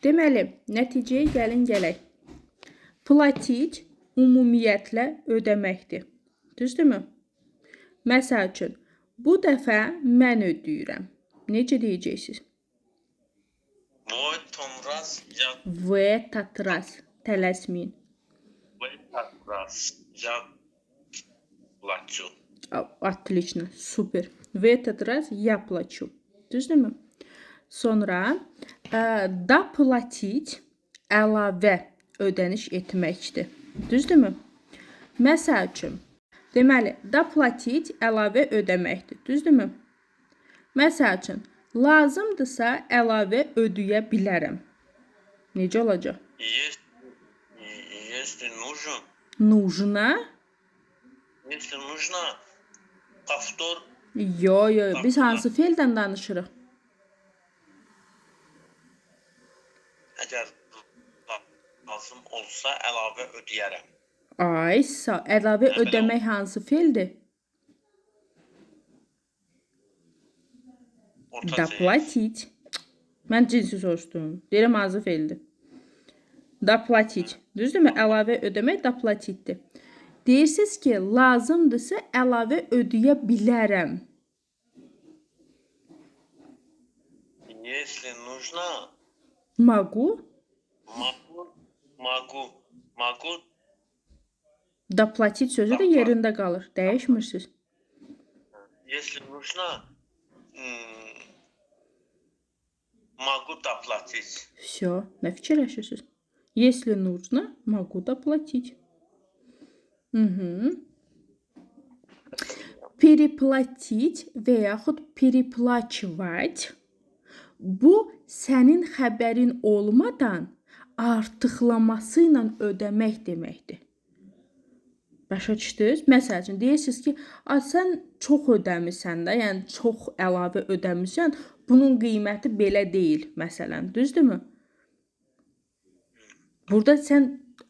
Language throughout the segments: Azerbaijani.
Deməli, nəticəyə gəlin gələk. Платить ümumiyyətlə ödəməkdir. Düzdürmü? Məsəl üçün, bu dəfə mən ödəyirəm. Necə deyəcəksiniz? В этом раз я В этот раз. Tələsməyin. в этот раз я плачу. Отлично, super. В этот раз я плачу. Düzdürmü? Sonra доплатить əlavə ödəniş etməkdir. Düzdürmü? Məsəl üçün, deməli, доплатить əlavə ödəməkdir. Düzdürmü? Məsəl üçün, lazımdırsa əlavə ödəyə bilərəm. Necə olacaq? Если нужен, Нужно. Если нужно, повтор. Yo, yo, biz hansı feildən danışırıq? Əgər lazım olsa əlavə ödəyərəm. Ay, sağ. Əlavə Nə belə ödəmək hansı feildir? Orta cins. Доплатить. Mən cinsi soruşdum. Deyirəm hansı feildir? Доплатить. Düzdürmü? Əlavə ödəmək доплатить-dir. Deyirsiniz ki, lazımdırsa əlavə ödəyə bilərəm. Если нужно, Могу могу доплатить sözü də yerində qalır. Dəyişmirsiniz. Если нужно, могу доплатить. Всё, nə fikirləşirsiniz? Если нужно, могу доплатить. Переплатить və yaxud переплачивать bu sənin xəbərin olmadan artıqlaması ilə ödəmək deməkdir. Başa düşdünüz? Məsəl üçün deyirsiniz ki, "A sən çox ödəmisən də, yəni çox əlavə ödəmisən, bunun qiyməti belə deyil" məsələn, düzdürmü? Burada sən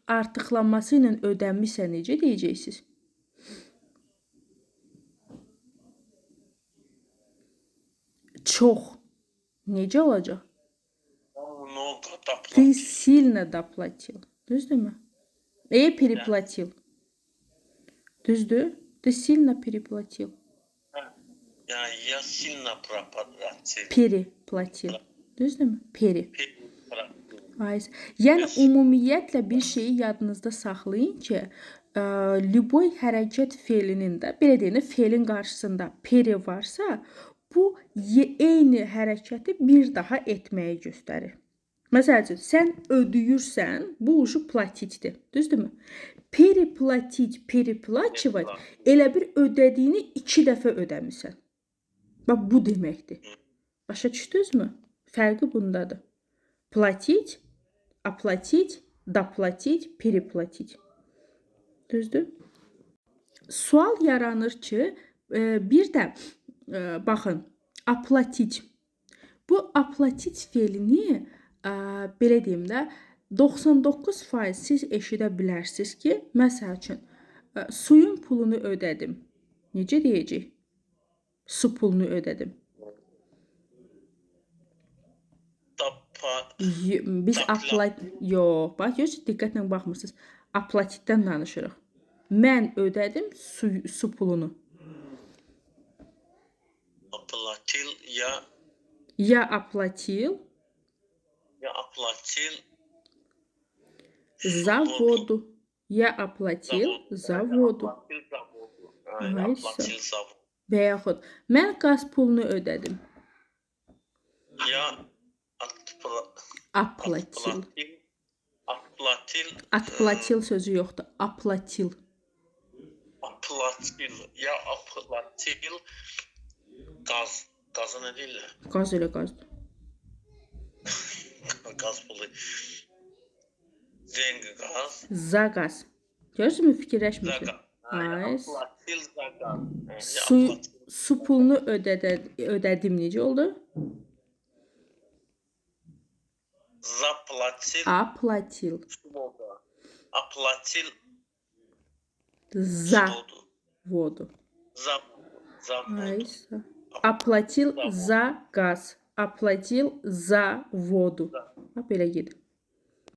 artıqlaması ilə ödəmisən necə deyəcəksiniz? Çox. Necə olacaq? Много Ты доплатил. сильно доплатил. Düzdürmü? Переплатил. Düzdür? Ты сильно переплатил. Yani я сильно проплатил. Переплатил. Düzdürmü? Peri. Переплатил. Ay, yəni Yes. ümumiyyətlə bir şeyi yadınızda saxlayın ki, любой hərəkət feilinin də, belə deyək də, feilin qarşısında peri varsa, bu eyni hərəkəti bir daha etməyi göstərir. Məsəl üçün, sən ödəyirsən, bu uşu platitdir. Düzdürmü? Переплатить, переплачивать elə bir ödədiyini 2 dəfə ödəmisən. Bax bu deməkdir. Başa düşdünüzmü? Fərqi bundadır. Платить, оплатить, доплатить, переплатить. Düzdür? Sual yaranır ki, bir də baxın, оплатить. Bu оплатить feilini belə deyim də 99% siz eşidə bilərsiniz ki, məsəl üçün, suyun pulunu ödədim. Necə deyəcək? Su pulunu ödədim. Biz aplat yox, bax görürsüz, diqqətlə baxmırsınız. Aplatitdən danışırıq. Mən ödədim su pulunu. Оплатил я. Я оплатил. Я оплатил за воду. Я оплатил за воду. Оплатил за воду. Я оплатил за воду. Və yaxud mən qaz pulunu ödədim. Я Оплатил. Оплатил. Оплатил sözü yoxdur. Оплатил. Оплатил. Я оплатил qaz. Qaza nə deyirlər? Qaz elə qazdır. Qaz pulu. Zengi qaz. Za qaz. Görürsünüzmü fikirləşmirsən? Ay. Оплатил za qaz. Su pulunu ödədim necə oldu? Заплатил. Оплатил. Оплатил. За воду. За воду. Оплатил за газ. Оплатил за воду. За. Bax belə gedir.